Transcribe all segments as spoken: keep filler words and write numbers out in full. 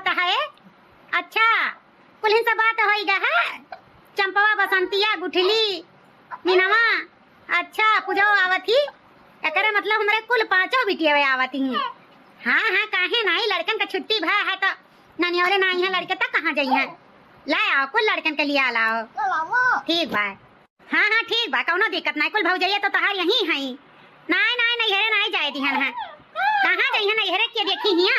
तो है। अच्छा, कुल्हिन से बात होई गा है? चंपवा, बसंतिया, गुठली, मीनवा, अच्छा, पूजो आवत ही। एकरे मतलब हमरे कुल पाँचों बिटिया आवत ही। हाँ, हाँ, काहे नाई, लड़कन का छुट्टी भा है तो ननियोले नाई है लड़के, तो कहाँ जाई हैं? ले आओ, कुल लड़कन के लिया लाओ। ठीक बा। हाँ, हाँ, ठीक बा, कौनो दिक्कत नाई, कुल भौजैया तो तोहार यहीं हई। नाई, नाई, नैहरे नाई जाए दिहन है। कहाँ जइहन, नैहरे के देखी हिया।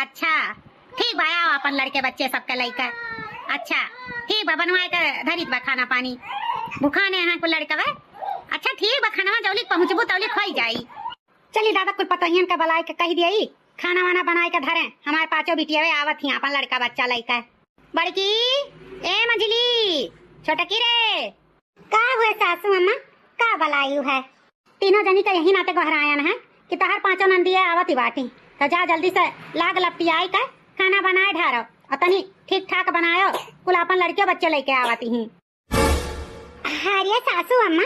अच्छा, ठीक बा, आओ अपन लड़के बच्चे सबके लइके। अच्छा, ठीक बा, बनवाए के धरित बा खाना पानी। भुखाने हैं कुल लड़कवे। अच्छा, ठीक बा, खानवा जौलिक पहुँचबू तौलिक होई जाई। चली दादा, कुल पतोहियन के बलाए के कहि दियई, खाना वाना बनाए के धरे, हमार पाँचों बिटियावे आवत ही अपन लड़का बच्चा लइके। बड़की, ए मंझली, छोटकी रे। का हुए सासू अम्मा, का बलायु है? तीनों जनी के यही नाते गोहरायन है कि तोहार पाँचों नंदिया आवत ही बाटी, तो जा जल्दी से लाग लपटियाई के खाना बनाए ढारो, और तनी ठीक ठाक बनायो, कुल अपन लड़कियों बच्चों लइके आवत ही। अरे सासू अम्मा,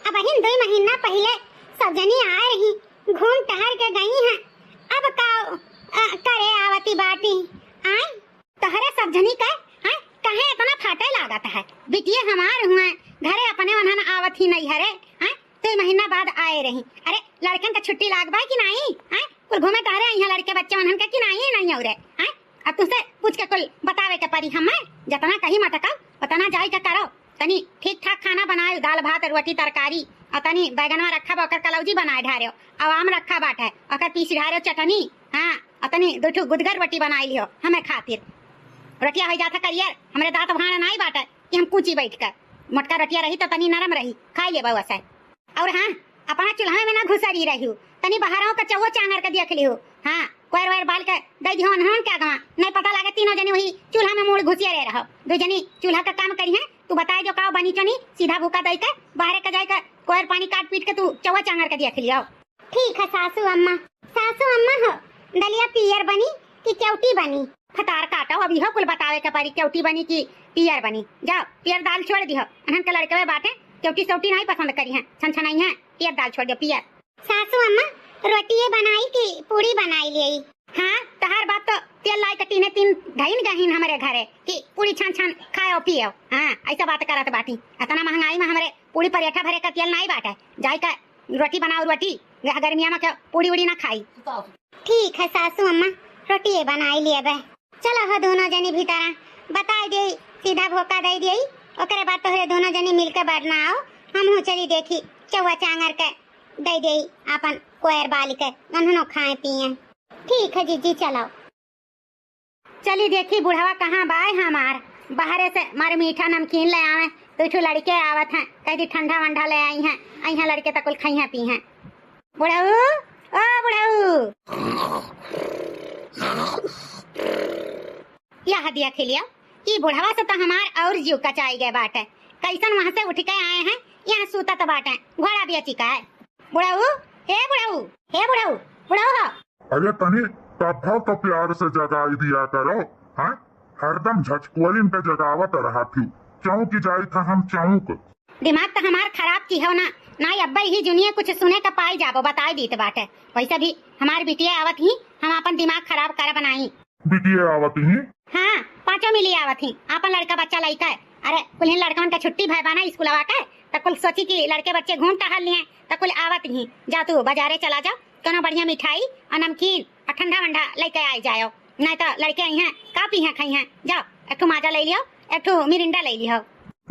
अबहिन दुई महीना पहिले सब जनी आए रही, घूम टहर के गई हैं, अब का, अ, करे आवती बाटी? आय, तोहरे सब जनी के, हैं, काहे इतना फाटे लागत है? बिटिये हमार हुए, घरे अपने उन्हन आवत ही नैहरे, हैं, दुई महीना बाद आए रही। अरे, लड़कन का छुट्टी लागबा कि नाई, हैं? कुल घूमे टहरे आई हैं लड़के बच्चे उन्हन के कि नाई, नहीं हो रे, हैं? अब तुमसे पूछ के कुल बतावे के परी हमें, जतना कही मटकब, उतना जाई के करो। तनी ठीक ठाक खाना बनायो, दाल भात, रोटी, तरकारी, और तनी बैगनवा रखा बा, ओकर कलौजी बनाए ढार्यो, और आम रखा बाटे, ओकर पीस ढार्यो चटनी, हाँ, और तनी दो ठो गुदगर रोटी बनाई लियो हमें खातिर। रोटिया हो जाता करियर, हमरे दांत भाण नाई बाटे कि हम कूची बैठ कर, मोटका रोटिया रही तो तनी नरम रही, खाई लेबा वैसे। और हाँ, अपना चूल्हा में ना घुसरी रही हो, तनी बाहरों का चौवा चांगर के देख लियो। हाँ, कोयर वोयर बाल के दे दिहो उन्हन के अगवा, नहीं पता लागे तीनों जनी वही चूल्हा में मूड़ घुसिया रहे रहो। दो जनी चूल्हा का काम करी हैं, तू बताए जो का बनी चनी, सीधा भूका दई के बाहरे के जाए के कोयर पानी काट पीट के तू चौवा चांगर के दिया खिलियो। ठीक है सासू अम्मा। सासू अम्मा हो, दलिया पियर बनी कि केवटी बनी? फतार काटो, अब इहो कुल बतावे के परी, केवटी बनी कि पियर बनी। जाओ, पियर दाल छोड़ दिहो, अनहन के लड़कवे बाटे, केवटी सेवटी नहीं पसंद करी हैं, छन छनाई हैं, पियर दाल छोड़ दियो, पियर। सासू अम्मा, रोटिये बनाई कि पूड़ी बनाई लेई? हाँ, तहार बात तो तेल लाई के टीने तीन धइन गहीन हमरे घरे कि पूड़ी छान छान खाओ पियो। हाँ, ऐसा बात करत बाटी। इतना महंगाई में हमरे पूड़ी परेठा भरे का तेल नहीं बाटे। जाई का रोटी बनाओ, रोटी। ग-, गर्मिया में क्या पूड़ी उड़ी ना खाई। ठीक है सासू अम्मा, रोटिये बनाई लेबे। चलो हो दोनों जनी भीतरा, बताई देई, सीधा भोका दे देई, ओकरे बाद तोहरे दोनों जनी मिलके बैठना आओ, हम हूँ चली देखी चौवा चांगर के दे देई आपन कोयर बाल के, उन्हनो खाए पिए। ठीक है जीजी, चलो। चली देखी बुढ़वा कहाँ बाय हमार, बाहरे से मारे मीठा नमकीन ले आवे, दो ठो लड़के आवत हैं, कह दी ठंडा वंडा ले आई हैं, आई हैं लड़के तो कुल खई हैं पी हैं। बुढ़ऊ, ओ बुढ़ऊ। यह देख लियो, ई बुढ़वा से तो हमार और जीव कचाई गए बाटे। कैसन वहां से उठ के आए हैं, यहाँ सूतत बाटे, घोड़ा बेची का है। बुढ़ऊ, हे बुढ़ऊ, हे बुढ़ऊ, बुढ़ऊ हो। अरे तनी तब्बो तो प्यार से जगाई दिया करो, हाँ? हरदम झचकोलिन के जगावत रहा थी, चौंक जाई था हम चौंक। दिमाग तो हमार खराब की हो ना, ना अब्बे ही जुनिये कुछ सुने का पाई जाबो, बताई दीत बाटे। वैसे भी हमार बिटिया आवत ही, हम अपन दिमाग खराब करब नाई। बिटिया आवत ही? हाँ, पाँचों मिली आवत ही, आपन लड़का बच्चा लइका है। अरे, कुल्हिन लड़कवन का छुट्टी भय बा ना स्कूलवा के, त कुल सोची कि लड़के बच्चे घूम टहल लिए, त कुल आवत ही। जा तू बाजारे चला जाओ, कोनो बढ़िया मिठाई और नमकीन और ठंडा वंडा लइके आई जाओ, नहीं तो लड़के आई हैं, का पी हैं, खाई हैं। जाओ, एक ठो माजा ले लियो, एक ठो मिरिंडा ले लियो।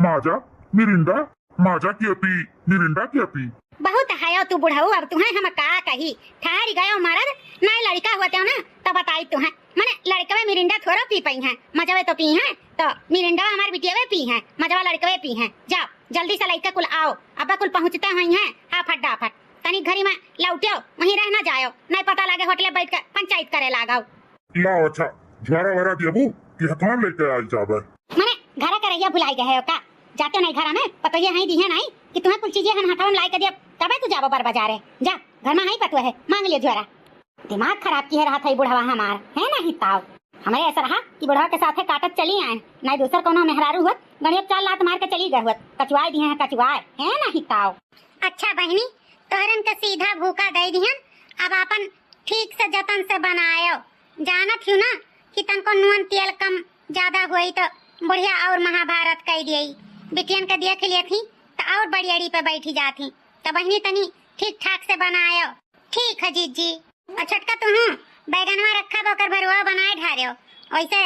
माजा, मिरिंडा, माजा की अपी, मिरिंडा की अपी। बहुत हयो तू बुढ़ऊ, अब तुहें हम का कही, ठहर गयो मरद, नहीं लड़का होते हो ना, तब बताई तुहें। मने लड़कवे मिरिंडा थोड़ा पी पई हैं, मजवे तो पी हैं, तो मिरिंडा हमार बिटियवे पी हैं, मजवा लड़कवे पी हैं। जाओ, जल्दी से लइके कुल आओ, अब्बा कुल पहुँचते हुई हैं, हाफट डाफट। तनी घरी में लौट्यो, वहीं रह ना जायो, नहीं पता लागे होटले बैठ के पंचायत करे लागो। लाओ अच्छा, झोरा वरा दियबू कि हथवा में लेके आई जाबे? मने घरे के रहिया भुलाई गए हो का? जाते नहीं घर में, पतोहिया हई दिहे नहीं कि तुम्हें कुल चीजें हम हथवा में लाई के दियब, तबे तू जाबो बर बाजारे। जा, घर में हई पतोहे, मांग लियो झोरा। दिमाग खराब किहे रहत है बुढ़वा हमार, है नहीं ताव। हमरे ऐसा रहा कि बुढ़वा के साथे काटत चली आए, नहीं दूसर कोनो मेहरारू हुअत, गणियत चार लात मार के चली गए हुअत, कचुआए दिहे हैं, कचुआए, है नहीं ताव। अच्छा बहिनी, तोहरन के सीधा भूखा दे दिहन, अब आपन ठीक से जतन से बनायो। जानत हूँ ना, कि तनको नून तेल कम ज्यादा होई तो बुढ़िया और महाभारत कई देई। बिटियन के देख लेत ही तो और बड़ी अड़ी पे बैठी जात ही। तो बहिनी तनी ठीक ठाक से बनायो। ठीक है जीजी। और छोटका तुहू बैगनवा रखा बा, ओकर भरुआ बनाए ढारेओ। वैसे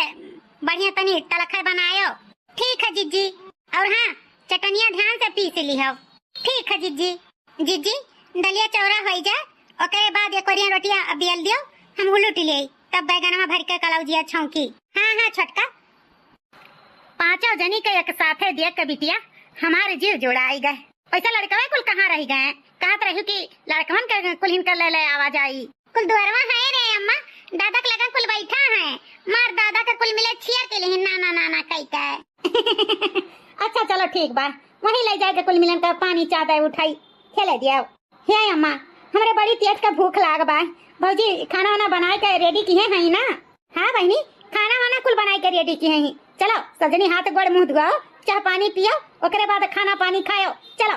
बढ़िया तनी तलखा बनायो। ठीक है जीजी। और हाँ, चटनिया ध्यान से पीस लिहो। ठीक है जीजी। जीजी, दलिया चौरा होई जा, ओकरे बाद एक ओरिया रोटिया बेल दियो, हम उलट लेई, तब बैगनवा भर के कलौजिया छौंकी। हाँ, हाँ, छोटका। पाँचों जनी के एक साथे देख के बिटिया, हमार जीव जुड़ाई गए। वैसे लड़कवे कुल कहाँ रह गए? कहत रही कि लड़कवन के कुल हिनकर ले ले आवा जाई। कुल दुअरवा है रे अम्मा, दादा के लगा कुल बैठा है। मार दादा के कुल मिले छियर के लिहिन, ना, ना, ना, ना, कई के। अच्छा, चलो ठीक बा, वहीं ले जाए के कुल मिलन का पानी चादर उठाई, खेले दियो। हे अम्मा, हमरे बड़ी तेज का भूख लाग बा। भौजी, खाना वाना बनाए के ready किहे हई ना? हाँ बहिनी, खाना वाना कुल बनाए के ready किहे हई। चलो, सजनी हाथ गोड़ मुँह धुआओ, चाह पानी पियो, ओकरे बाद खाना पानी खायो। चलो।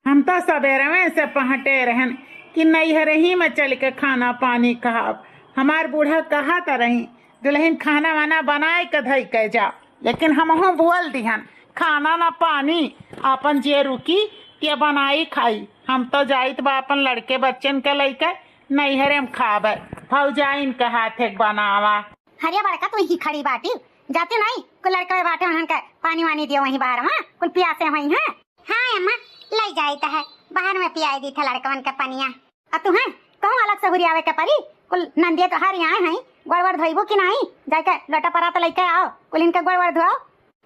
हम तो सबेरवे से पहटे रहन कि नैहरही में चल के खाना पानी खाब। हमार बूढ़ा कहत रही, दुलहिन खाना वाना बनाए के धई के जा, लेकिन हमहू बोल दिहन, खाना ना पानी, आपन जे रुकी ते बनाई खाई। हम तो जाइत बा अपन लड़के बच्चन के लइके नैहरे में खाबे, भौजाइन के हाथे के बनावा। अरे बड़का, तू ही खड़ी बाटी, जाते नहीं, कुल लड़कवे बाटे, उन्हन के पानी वानी दियो वहीं बाहर, हाँ, कुल पियासे हुई हैं। हाँ अम्मा, लई जाइत है, बाहर में पियाई दी था लड़कवन के पनिया। अ तुहैं कहूँ अलग से हुरियावे के परी, कुल नंदिया तोहार यहाँ हैं, गोड़ वोड़ धोइबू कि नाहीं? जाके लोटा परात लइके आओ, कुल इनके गोड़ वोड़ धोआओ।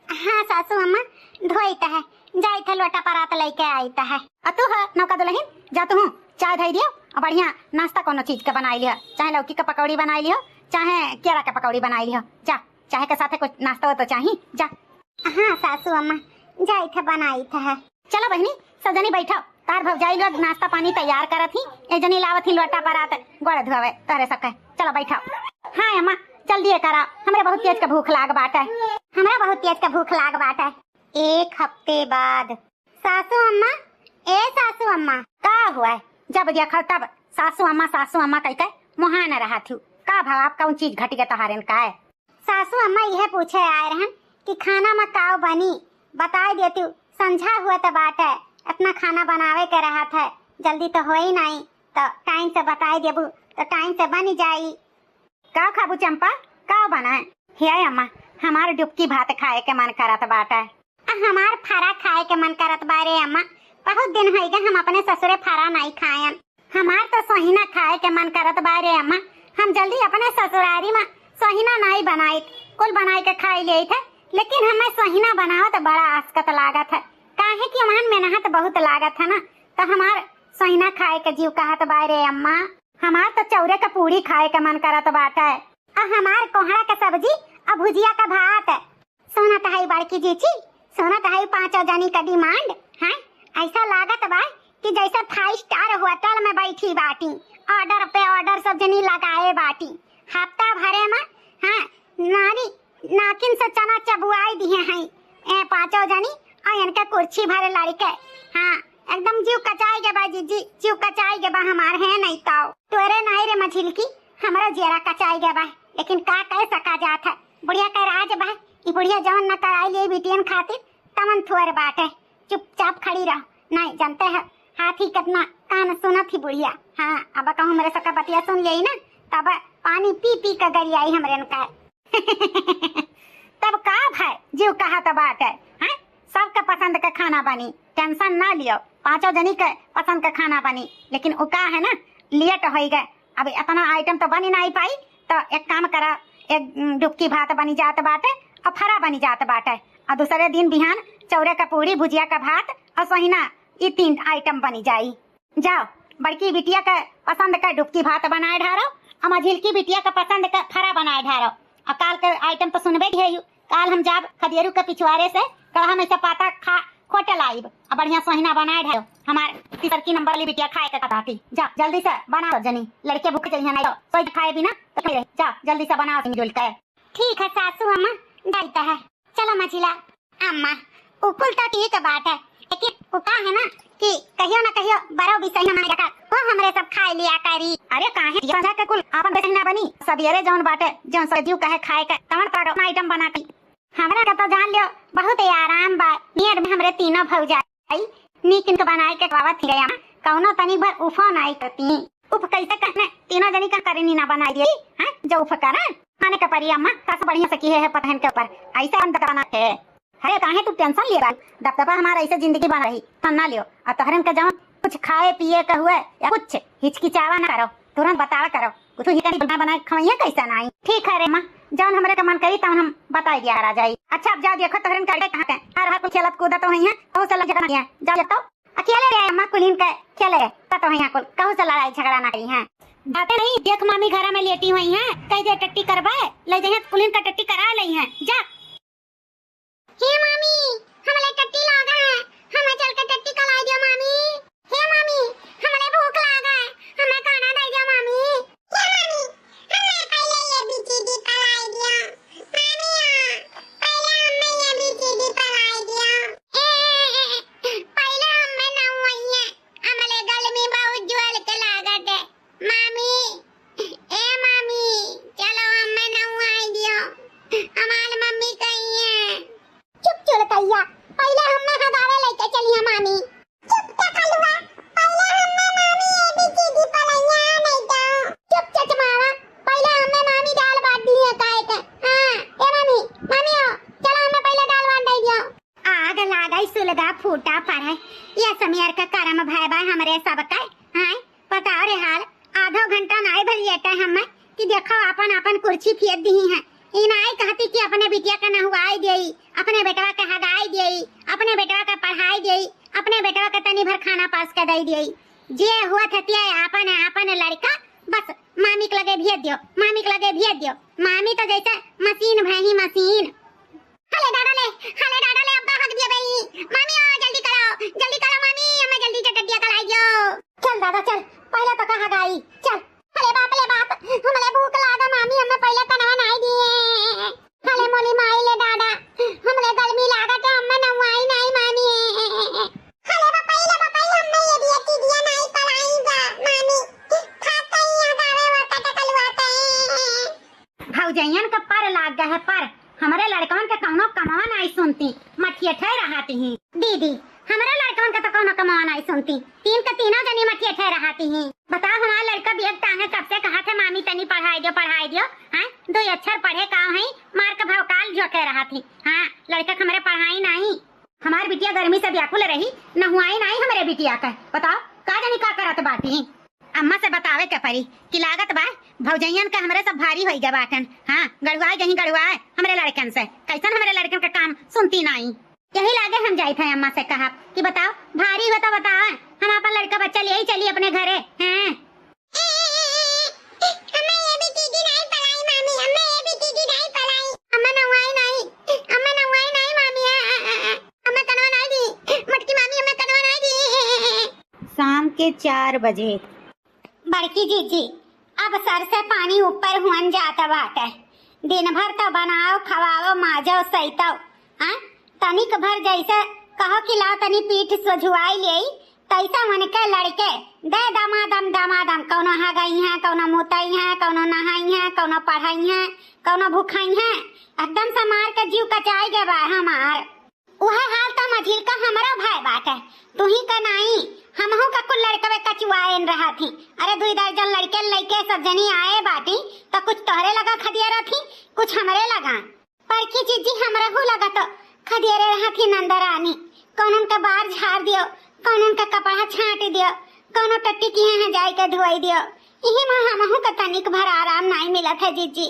हाँ सासू अम्मा, धोइत है, जाइत है लोटा परात लइके आइत है। अ तू है नौका दुलहिन, जा तुहूँ चाय धई दियो, अ बढ़िया नाश्ता कोनो चीज के बनाई लियो, चाहे लौकी के पकौड़ी बनाई लियो, चाहे केरा के पकौड़ी बनाई लियो, जा, चाहे के साथे कुछ नाश्ता हो तो चाही, जा। हाँ सासू अम्मा, जाइत है बनाइत है। चलो बहिनी, सब जनी बैठो, तार भौजाई लोग नाश्ता पानी तैयार करत ही, एक जनी लावत ही लोटा परात, गोड़ धोवे तोहरे सबके। चलो बैठो। हाँ अम्मा, जल्दी करा, हमरे बहुत तेज के भूख लाग बाटे। हमरा बहुत तेज के भूख लाग बाटे। एक हफ्ते बाद। सासू अम्मा, ए सासू अम्मा। का हुआ है? जब देखो तब सासू अम्मा, सासू अम्मा कह के मुहान रहा थू। का भाव, आप कौन चीज घटी के तोहारन का है? सासू अम्मा यह पूछे आए रहन कि खाना में काव बनी, बताए देतू, संझा हुआ त बाटे, इतना खाना बनावे के रहत है, जल्दी तो होई नाई, तो टाइम से बताए देबू तो टाइम से बनी जाई। का खाबू चंपा, का बनाए? हे अम्मा, हमार डुबकी भात खाए के मन करत बाटे। आ हमार फरा खाए के मन करत बा रे अम्मा, बहुत दिन होई गए हम अपने ससुरे फरा नाई खायन। हमार तो सोहिना खाए के मन करत बा रे अम्मा, हम जल्दी अपने ससुरारी में सोहिना नाई बनाइत, कुल बनाई के खाई लेइत है, लेकिन हमें सोहिना बनावत बड़ा आसकत लागत है, काहे कि वहन मेहनत बहुत लागत है ना, तो हमार सोहिना खाए के जीव कहत बा रे अम्मा। हमार तो चौरे के पूड़ी खाए के मन करत बाटे। आ हमार कोहड़ा के सब्जी आ भुजिया का भात। सुनत हई बड़की जीजी, सुनत हई पाँचों जनी का demand, हैं? ऐसा लागत बा कि जैसे five star hotel में बैठी बाटी, order पे order सब जनी लगाए बाटी। हफ्ता भरे में, हाँ, नारी नाकिन से चना चबुआई दिहे हैं, ए पाँचों जनी, आ इनके कुर्सी भरे लड़के। हाँ, एकदम जीव कचाई गे बा जीजी, जीव कचाई गे बा हमार, है नहीं ताओ। तोरे नाई रे मझिलकी, हमरा जेरा कचाई गे बा, लेकिन का कह सका जात है, बुढ़िया का राज बा। ई बुढ़िया जवन न कराई ले बिटियन खातिर, तवन थोर बाटे। चुपचाप खड़ी रह, नहीं जानते है हाथी कितना कान सुनत ही बुढ़िया। हाँ, अब कहूँ हमरे सबका बतिया सुन लेई ना, तब पानी पी पी के गरियाई हमरे का। तब का भाई, जीव कहत बाटे, हैं? सबके पसंद के खाना बनी, tension ना लियो, पाँचों जनी के पसंद के खाना बनी। लेकिन उ का है ना, late होई गए, अब इतना item तो बनी नहीं पाई, तो एक काम करा, एक, उम, डुबकी भात बनी जात बाटे और फरा बनी जात बाटे, और दूसरे दिन बिहान चौरे का पूड़ी, भुजिया का भात और सोहिना, ई तीन item बनी जाई। जाओ, बड़की बिटिया के पसंद का डुबकी भात बनाए ढारो, और मझिलकी बिटिया के पसंद का फरा बनाए ढारो। और काल के item तो सुनबे ही है यू। काल हम जाब खदेरू के पिछुआरे से कड़हा में से पाता खा, खोटे लाइब, और बढ़िया सोहिना बनाए ढारो। हमार तीसरकी नंबर वाली बिटिया खाए के कहती। जा, जल्दी से बनाओ जनी, लड़के भूखे जइहन, नहीं तो सोई खाए बिना तो नहीं रही। जा, जल्दी से बनाओ मिलजुल के। ठीक है सासू अम्मा, जाइत है। चलो मझिला अम्मा, उ कुल तो ठीक बात है, लेकिन उ का है ना कि कहियो ना कहियो बरो बिसैना मारे का वो हमरे सब खाए लिया करी। अरे काहे, संझा के कुल आपन बेचना बनी, सबेरे जौन बाटे, जौन सब्जी कहे खाए के, तवन पर आइटम बना के। हमरा का तो जान लियो, बहुत ही आराम बा। नियर में हमरे तीनों भौजाई नीक नीक बनाए के खवावत ही गया, कौनो तनी भर उफो नाई करती। उफ कैसे कहने, तीनों जनी का करे नी ना बनाई दिए, हैं? जो उफ करा, खाने का परी अम्मा, कस बढ़िया से किहे है पतहन के ऊपर, ऐसे अंत बना है। अरे काहे तू टेंशन लिए बाल, दबदबा हमारा ऐसे जिंदगी बना रही, तन्ना लियो। और तोहरन का जौन कुछ खाए पिए का हुए या कुछ हिचकिचावा ना करो, तुरंत बतावा करो। कुछ ही कहीं बना बना के खवैया कैसा नाई। ठीक है रे माँ, जौन हमरे का मन करी तौन हम बताई दिया करा जाई। अच्छा अब जाओ देखो तोहरन का अड्डे कहाँ के, हर हर कुछ खेलत कूदत तो है, बहुत सा लग झगड़ा किया। जाओ देखो, अकेले रे अम्मा कुलीन के खेले, तो है कुल, कहूँ से लड़ाई झगड़ा ना करी है। बातें नहीं, देख मामी घरा में लेटी हुई हैं, कह दे टट्टी करबे, ले जइहे कुलीन का टट्टी करा लई हैं, जा। हे मामी, हमले टट्टी लागा है, हमें चल के टट्टी कराई दियो मामी। हे मामी, हमले भूख लागा है, हमें खाना दे दियो मामी। हे मामी, हमें पहले A B C D पढ़ाई दियो। मामी, आ, पहले हमें A B C D पढ़ाई दियो। ए, ए, ए, ए, पहले हमें नहवाइए, हमले गर्मी बहुत ज्वार के लागत है। मामी, ए मामी, चलो हमें नहवाई दियो, हमार मम्मी कही है। चुप चुलकैया, पहले हमें हगावे लेके चलिए मामी। चुप टकलुआ, पहले हमें मामी A B C D पढ़ाइया नहीं तो। चुप चचमावा, पहले हमें मामी दाल बांट दी है काहे के। हाँ, ए मामी, मामी आओ, चलो हमें पहले दाल बांट दे दियो। आग लागई सुलगा फूटा पड़े, ये समियर का करम भय बा हमरे सबके। हाँ, बताओ रे हाल, आधो घंटा नाई भर लेटे हमें कि देखो आपन आपन कुर्सी फेर दिही हैं। ई नाई कहती कि अपने बिटिया के नहवाई देई, अपने बेटवा के हगाई देई, अपने बेटवा के पढ़ाई देई, अपने बेटवा के तनी भर खाना पास के दई देई। जे हुआ थतिया आपन आपन लड़का बस मामी के लगे भेज दियो, मामी के लगे भेज दियो। मामी तो जैसे मशीन भई ही मशीन। हले डाडा ले, हले डाडा ले, अब्बा हग दिया बई। मामी आओ, जल्दी करो, जल्दी करो मामी, हमें जल्दी से टट्टिया कराई दियो। चल दादा चल, पहले तो कहा गाई, चल। अरे बाप रे बाप, हमले भूख लागा मामी, हमें पहले कनवा नाई दिए। हले मोली माई ले डाडा, हमले गर्मी लागा तो हमें नवाई नाई मामी। हले बपाई, ले बपाई, हमें ये दिया टीडिया नाई पलाई बा मामी। खाता ही यहाँ गावे वो कटकलुआ ते। भौजैयन का पर लाग गए है पर, हमरे लड़कवन के कौनो कमवा नाई सुनती, मठिए ठे रहती ही। दीदी, हमरे लड़कवन के तो कौनो कमवा नाई सुनती, तीन के तीनों जनी मठिए ठे रहती ही। बताओ, हमार लड़का बैग टांगे कब से कहा थे, "मामी तनी पढ़ाई दियो, पढ़ाई दियो," हैं? दो अक्षर पढ़े का है, मार के भौकाल झोंके रहती। हाँ, लड़का के हमरे पढ़ाई नाई। हमार बिटिया गर्मी से व्याकुल रही, नहुआई नाई हमरे बिटिया के। बताओ, का जानी का करत बाटी। अम्मा से बतावे के परी कि लागत बा भौजैयन के हमरे सब भारी होई गए बाटन। हाँ, गड़ुआए गही गड़ुआए हमरे लड़कन से। कैसन हमरे लड़कन के काम सुनती नाई। यही लागे हम जाइत है अम्मा से कहा कि बताओ, भारी हो तो बताओ, हम अपन लड़का बच्चा ले ही चली अपने घरे। हैं? हमें A B C D नाई पलाई मामी, हमें A B C D नाई पलाई। अम्मा नवाई नाई, अम्मा नवाई नाई मामी, आ, आ, आ, आ। अम्मा कनवा नाई दी, मोटकी मामी अम्मा कनवा नाई दी। शाम के चार बजे। बड़की जीजी, अब सर से पानी ऊपर हुअन जात बाटे। दिन भर तो बनाओ, खवाओ, माजो, सैतो, हाँ? तनिक भर जैसे कहो कि लाओ तनी पीठ सोझुआई लेई, तैसे उनके लड़के दे दमादम, दमादम, कौनो हगई हैं, कौनो मुतई हैं, कौनो नहाई हैं, कौनो पढ़ई हैं, कौनो भुखाई हैं। एकदम से मार के जीव कचाई गए बा हमार। उहे हाल तो मझिल का हमरो भाई बाटे, तुही का नाई, हमहू का कुल लड़कवे कचुआएन रहत ही। अरे दुई दर्जन लड़के लइके सब जनी आए बाटी, तो कुछ तोहरे लगा खदिया रहत ही, कुछ हमरे लगा। बड़की जीजी, हमरहू लगा तो खदियरे रहत ही नंदरानी। कौनन के बार झाड़ दियो, कौनन के कपड़ा छांट दियो, कौनो टट्टी किहे हैं जाई के धोई दियो। इही में हमहू के तनिक भर आराम नाई मिलत है जीजी।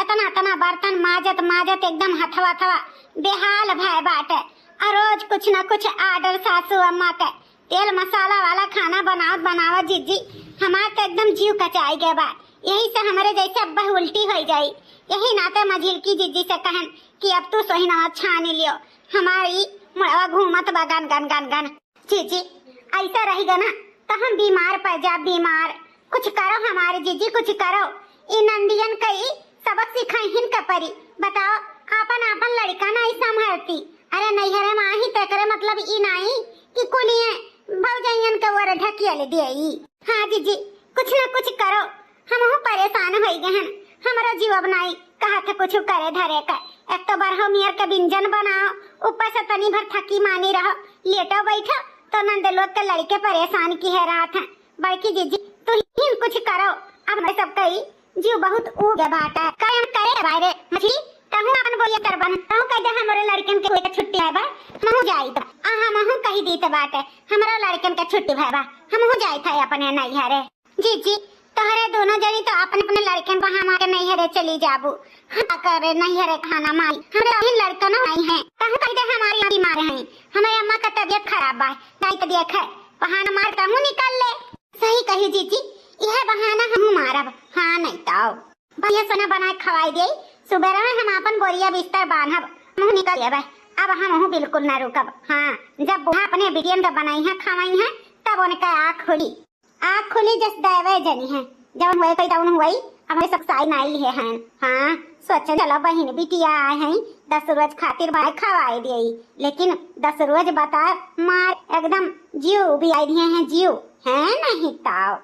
इतना, इतना बर्तन माजत, माजत एकदम हथवा, थवा बेहाल भय बाटे। आ रोज कुछ न कुछ order सासू अम्मा के। तेल मसाला वाला खाना बनावत बनावत जीजी, हमार तो एकदम जीव कचाई गए बा। यही से हमरे जैसे अब्बा उल्टी होई जाई। यही नाते मझिलकी जीजी से कहन कि अब तू सोहिनवा छानी लियो, हमारी मुड़वा घूमत बा गन गन गन गन। जीजी, ऐसा रही गना तो हम बीमार पड़ जा, बीमार। कुछ करो हमारे जीजी, कुछ करो। ई नंदियन कई सबक सिखाइहिन का परी। बताओ, आपन आपन लड़का नाई संभालती। अरे नैहरे में आही तेकरे मतलब ई नाई कि कुलिये भौजैयन के ओर ढकियल देई। हाँ जीजी, कुछ न कुछ करो, हमहू परेशान होइ गए हन। हमरो जीव अब नाई कहत है कुछ करे धरे का। एक तो बरहो मियर के व्यंजन बनाओ, ऊपर से तनी भर थकी मानी रहो, लेटो बैठो तो नंद लोग के लड़के परेशान किहे रहत हैं। बड़की जीजी, तू ही कुछ करो, अब मैं सब कही जीव बहुत ऊब गया बाटा है। कायम करे बारे मछली, तहूँ अपन बोलिया कर बन, तहूँ कह दे हमरे लड़कन के हुए छुट्टी है बा, हमहू जाई त। आ हमहू कही दी त बाटे, हमरो लड़कन के छुट्टी भय बा, हमहू जाई था अपने नैहरे। जीजी, तोहरे दोनों जनी तो अपने अपने लड़कन को हमारे नैहरे चली जाबू। हम का करे नैहरे खाना माई, हमरे अभी लड़कन नहीं है, तहूँ कह दे हमारी बीमार है, हमरे अम्मा का तबीयत खराब बा, जाई त देखे, बहाना मार तहूँ निकल ले। सही कही जीजी, यह बहाना हमहू मारब। हाँ नहीं तो बढ़िया सोना बनाए खवाई दे, सुबेरा में हम आपन बोरिया बिस्तर बांधब, हमहू निकल लेबे। अब हमहू बिल्कुल ना रुकब। हाँ, जब बूढ़ा अपने बिटियन के बनाई है खवाई है, तब उनका आँख खुली। आँख खुली जस दैवे जनी है, जवन हुए कई तवन हुई, हमरे सब साई नाई है हैं। हाँ, सोचन चलो बहिन बिटिया आए हैं, दस रोज खातिर बनाए खवाई दे, लेकिन दस रोज बता मार एकदम जीव भी आई दिए हैं, जीव है नहीं ताव।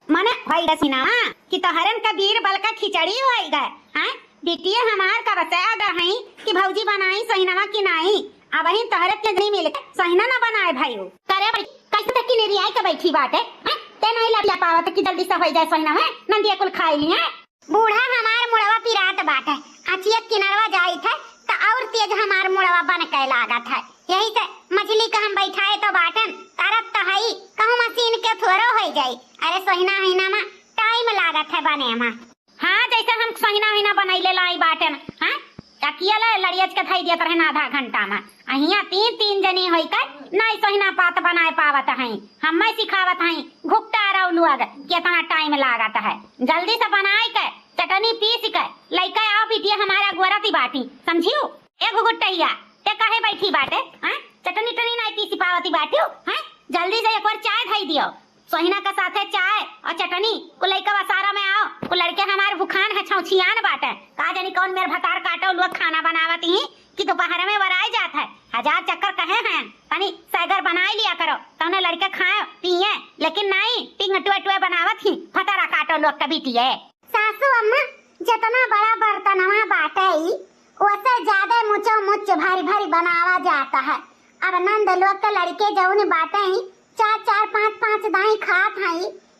मने होई गए सोहिनवा कि तोहरन का बीर बल का खिचड़ी होई गए, हैं? बिटिया हमार कब से आ गए हैं कि भौजी बनाई सोहिनवा कि नाई। अबहिन तोहरे के नहीं मिल के सोहिना ना बनाए भाई। करे भाई, कैसे तक की निरियाई के बैठी बाटे, हैं? ते नहीं लड़िया पावत कि जल्दी से होई जाए सोहिनवा, नंदिया कुल खाई लिए। बूढ़ा हमार मुड़वा पिरात बाटे, अचिया किनरवा जाई थे त और तेज हमार मुड़वा बन के लागत है। यही से मछली का हम बैठाए तो बाटन, तरत तो हई, कहूँ मशीन के थोड़ो होई जाई। अरे सोहिना हिना मा टाइम लागत है बने मा। हाँ, जैसे हम सोहिना हिना बनैले लाई बाटन, हाँ, अकिया ले लड़ियच के धई दियत रहन आधा घंटा मा। अहिया तीन तीन जनी होई के नाई सोहिना पात बनाए पावत हई, हम्मे सिखावत हई, घुकटा रौ लुअग, कितना टाइम लागत है। जल्दी से बनाए के चटनी पीस के लइके आओ बिटिया हमारा गोरती बाटी, समझियो? ए घुघुटैया, ते काहे बैठी बाटे, हैं? चटनी टनी नाई पीसी पावती बाटियो, हैं? जल्दी से एक बार चाय धई दियो। सोहिना के साथे चाय और चटनी, कुल लइका वसारा में आओ, कुल लड़के हमार भुखान है, छौछियान बाटे। का जानी कौन मेर भतार काटो लोग खाना बनावत ही कि दोपहर में वराई जात है। हजार चक्कर कहे हैं, तनी सैगर बनाई लिया करो, तौने लड़के खाए पिए, लेकिन नाई, टिंग टुए टुए बनावत ही, भतारा काटो लोग के बिटिये। सासू अम्मा, जितना बड़ा बर्तनवा बाटे ई, ओसे ज्यादा मुचो मुच भारी भारी बनावा जाता है। अब नंद लोग के लड़के जौन बाटे ही, चार चार पाँच पाँच दाई खात हई,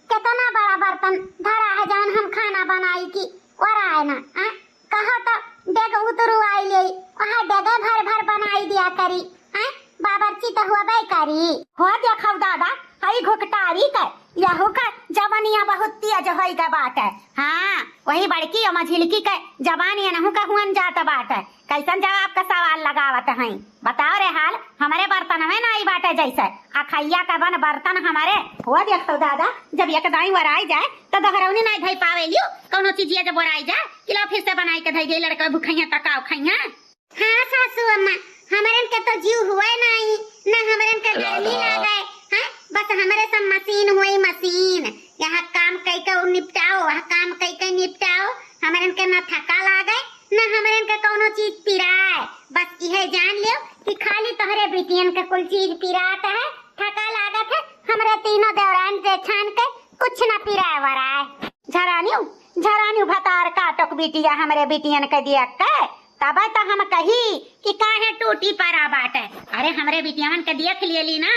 कितना बड़ा बर्तन धरा है जौन हम खाना बनाई की ओराए ना, आ? कहो तो डेग उतरू आई ले, वहाँ डेगे भर भर बनाई दिया करी, आ? बाबर्ची तो हुआ करी। हो देखो दादा, हई घुकटारी के, यहू का जवनिया बहुत तेज होई गए बाटे। हाँ, वही बड़की और मझिलकी के जबान एनहू का हुअन जात बाटे। कैसन जवाब का सवाल लगावत हई? बताओ रे हाल, हमरे बर्तन में नाई बाटे जैसे, अखैया का बन बर्तन हमरे। हो देखो दादा, जब एक दाई वराई जाए तो दोहरौनी नाई धई पावे लियो, कौनो चीजिया जब वराई जाए कि लो फिर से बनाई के धई दे, लड़का भुखैया तकाओ खैया। हाँ सासू अम्मा, हमरन के तो जीव हुए नाई, ना हमरन के गर्मी लागे, हैं? बस हमरे सब मशीन हुई मशीन, यहाँ काम कई के उ निपटाओ, वहाँ काम कई के निपटाओ, हमरन के ना थका लागे, ना हमरन के कौनो चीज पिराए। बस इहे जान लियो कि खाली तोहरे बिटियन के कुल चीज पिरात है, थका लागत है, हमरे तीनों देवरान जेठान के कुछ ना पिराए वराए। झरानियो, झरानियो भतार काटोक बिटिया हमरे बिटियन के दिया के, तबे तो हम कही कि काहे टूटी परा बाटे। अरे हमरे बिटियावन के देख लेली ना,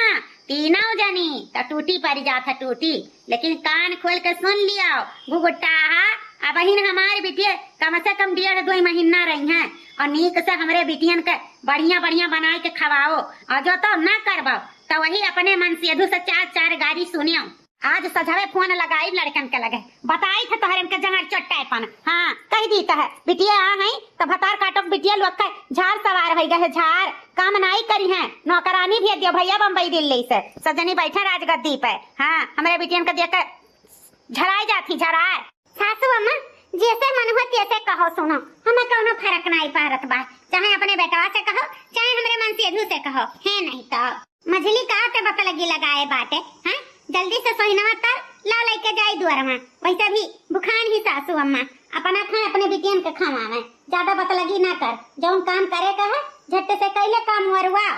तीनों जनी तो टूटी परी जात है टूटी, लेकिन कान खोल के सुन लियो घुघुटाहा, अबहिन हमार बिटिया कम से कम डेढ़ दो महीना रही हैं और नीक से हमरे बिटियन के बढ़िया बढ़िया बनाए के खवाओ और जो तो ना करबो तो वही अपने मन से अधू से चार चार गारी सुनियो। आज सझवे फोन लगाई लड़कन के लगे, बताई थे तोहरन के जंगर चोट्टाएपन। हाँ, कह दी तो है, बिटिया आ हैं तो भतार काटोक बिटिया लोग के झार सवार होई गए है, झार काम नाई करी हैं, नौकरानी भेज दियो भैया बम्बई दिल्ली से, सजनी बैठे राजगद्दी पे। हाँ, हमरे बिटियन के देख के झराए जाती झराए। सासू अम्मा, जैसे मन हो तैसे कहो, सुनो, हमें कौनो फर्क नाई पारत बा, चाहे अपने बेटवा से कहो, चाहे हमरे मन से अधू से कहो, है नहीं तो। मझली का ते बतलगी लगाए बाटे, हैं? जल्दी से सोहिनवा तर ला लेके जाई दुआरवा। वैसे भी भुखान ही सासू अम्मा, अपना खाए अपने बिटियन के खवावे। ज्यादा बतलगी ना कर, जौन काम करे का है झट से कैले काम वरुआ।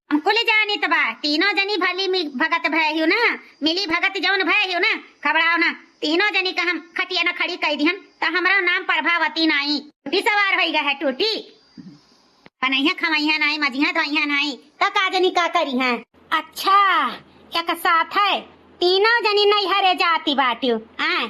हम कुल जानित बा, तीनों जनी भली मिल भगत भय हियो ना, मिली भगत जौन भय हियो ना, खबड़ाओ ना, तीनों जनी का हम खटिया न खड़ी कइ दिहन, त हमरो नाम प्रभावती नाई, टूटी सवार होई गए है टूटी। बनइहा खवइहा नाई, मजिहा धोइहा नाई, त का जनी का करिहा। अच्छा, एक साथ है, तीनों जनी नैहरे जाती बाटियो, आय?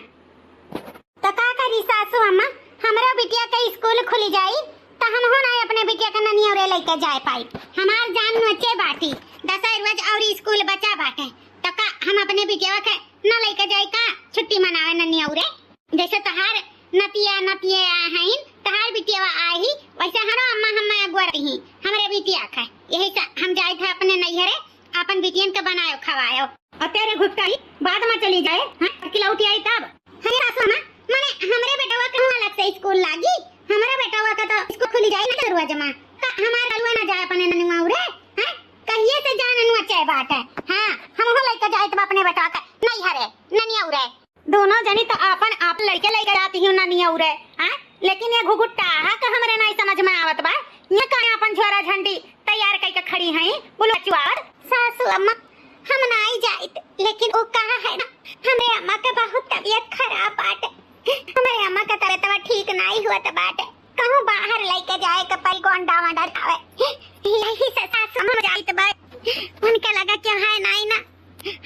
त का करी सासू अम्मा, हमरो बिटिया के स्कूल खुली जाई, त हमहू ना अपने बिटिया के ननियौरे लइके जाए पाई। हमार जान नोचे बाटी, दसै रोज और स्कूल बचा बाटे, त का हम अपने बिटिया के न लइके जाई का छुट्टी मनावे ननियौरे? जैसे तहार नतिया नतिया आहिन, तहार बिटिया आई, वैसे हरो अम्मा हम अगुआ रही, हमरे बिटिया के। यही से हम जाए थे अपने नैहरे, अपन बिटियन के बनायो खवायो। अते रे घुट्टाई, बाद में चली जाए, हाँ? कि लौटी आई तब? अरे सासू अम्मा, माने हमरे बेटवा के अलग से स्कूल लागी? हमरे बेटवा का तो स्कूल खुली जाए ना दरुआ जमा। का हमार कलुआ ना जाए अपने ननुआ उरे? हाँ? कहिए से जाए ननुआ चाहे बात है। हाँ, हमहू लइके जाए तब अपने बेटवा के नैहरे, ननिया उरे। दोनों जनी तो आपन आप लइके लइके जाती हूँ ननिया उरे, हाँ? लेकिन ये घुघुट्टा हा का हमरे नाई समझ में आवत बा। ये काहे आपन झोरा झंडी तैयार कइके खड़ी हैं, बोलो चुआर। सासू अम्मा, हम नाई जाइत, लेकिन वो कहा है ना, हमरे अम्मा के बहुत तबीयत खराब बाटे। हमरे अम्मा के तबीयत ठीक नाई हुआ त बाटे, कहूँ बाहर लइके जाए के परी गोंडा वोंडा आवे। यही से सासू अम्मा जाइत बा, उनके लगा कि है नाई ना,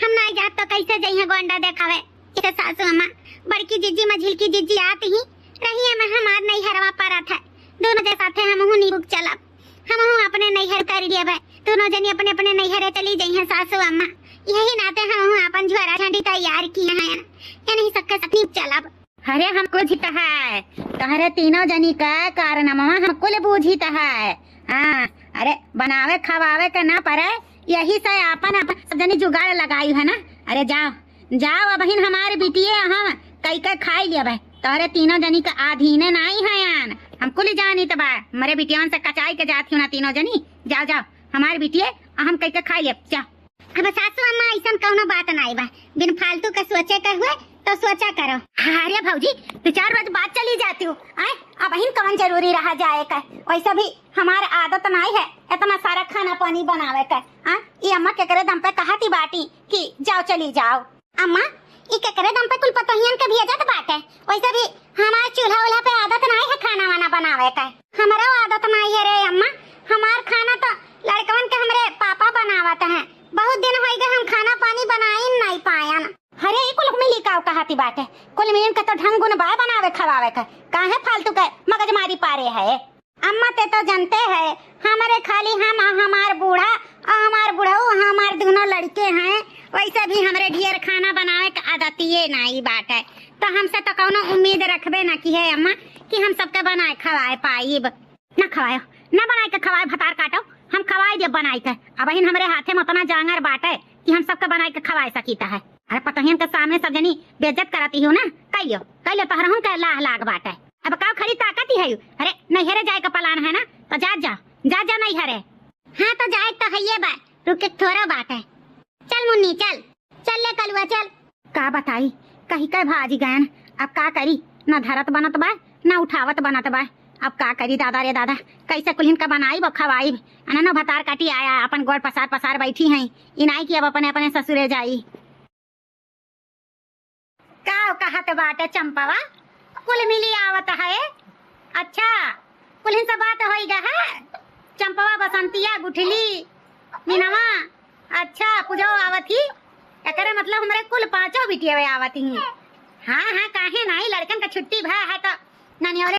हम नाई जात तो कैसे जइहे गोंडा देखावे। इसे सासू अम्मा, बड़की जिज्जी मझिलकी जिज्जी आत ही रहिए में हमार नैहरवा परत है, दोनों जे साथे हमहू निबुक चलब, हमहू अपने नैहर कर लिए भाई, दोनों जनी अपने अपने नैहरे चली जइहे सासू अम्मा। यही नाते हमहू अपन झोरा झंडी तैयार किए हैं, ये नहीं सबके साथ निबुक चलब। अरे हम कुछ तो है, तोहरे तीनों जनी का कारनामा हम कुल बूझी तो है। हाँ, अरे बनावे खवावे के ना परे, यही से आपन आपन सब जनी जुगाड़ लगाई है ना। अरे जाओ, जाओ, अबहिन हमार बिटिये हम कई के खाई लेबे। तोहरे तीनों जनी के अधीने नाई है आन, हम कुल जानित बा। हमरे बिटियन से कचाई के जात हूँ ना तीनों जनी। जाओ, जाओ, हमार बिटिये हम कई के खाई लेब, जाओ। अब सासू अम्मा, ऐसन कौनो बात नाई बा, बिन फालतू के सोचे के हुए तो सोचा करो। अरे भौजी, दो चार रोज बाद चली जाती हूँ, आय, अबहिन कौन जरूरी रहा जाए का? वैसे भी हमार आदत नाई है इतना सारा खाना पानी बनावे का। हाँ, ये अम्मा केकरे दम पे कहती बाटी कि जाओ, चली जाओ। अम्मा, ई केकरे दम पे कुल पतोहियन के भेजत बाटे? वैसे भी हमार चूल्हा उल्हा पे आदत नाई है खाना वाना बनावे का। हमरो आदत नाई है रे अम्मा, हमार खाना तो लड़कवन के हमरे पापा बनावत हैं। बहुत दिन होई गए हम खाना पानी बनाइन नाई पायन। अरे ई कुल मिली का कहती बाटे? कुल मिलन के तो ढंग गुण बा बनावे खवावे का, काहे फालतू के मगजमारी पारे है? अम्मा ते तो जानते है, हमरे खाली हम आ हमार बूढ़ा आ हमार बुढ़ऊ, हमार दोनों लड़के हैं। वैसे भी हमरे ढेर खाना बनावे के आदतिये नाई बाटे, तो हमसे तो कौनो उम्मीद रखबे ना की है अम्मा कि हम सबके बनाए खवाए पाइब। ना खवायो, ना बनाए के खवाए, भतार काटो, हम खवाए देब बनाए के। अबहिन हमरे हाथे में उतना जांगर बाटे कि हम सबके बनाए के खवाए सकीत है। अरे पतोहियन के सामने सब जनी बेइज्जत करती हो ना, कहियो, कहियो तोहरहुन के लाह लाग बाटे। अब का खड़ी ताकत ही है? अरे नैहरे जाए का प्लान है ना, तो जा जा, जा जा नैहरे। हाँ तो जाए तो हइये बा, रुके थोड़ा बाटे। चल मुन्नी चल, चल ले कलुआ चल। का बताई, कही के भाजी गयन, अब का करी, ना धरत बनत बा, ना उठावत बनत बा। अब का करी दादा रे दादा, कैसे कुल्हिन का बनाई बा खवाई? अननो भतार काटी आया, अपन गोड़ पसार पसार बैठी हैं, इनाई कि अब अपने अपने ससुरे जाई। का कहत बाटे चंपवा? कुल मिली आवत है। अच्छा, कुल्हिन से बात होई गा है? चंपवा, बसंतिया, गुठली, मीनवा, अच्छा, पूजो आवत ही। एकरे मतलब हमरे कुल पांचों बिटिया आवत ही। हाँ, हाँ, काहे नाई, लड़कन का छुट्टी भा है तो ननियोरे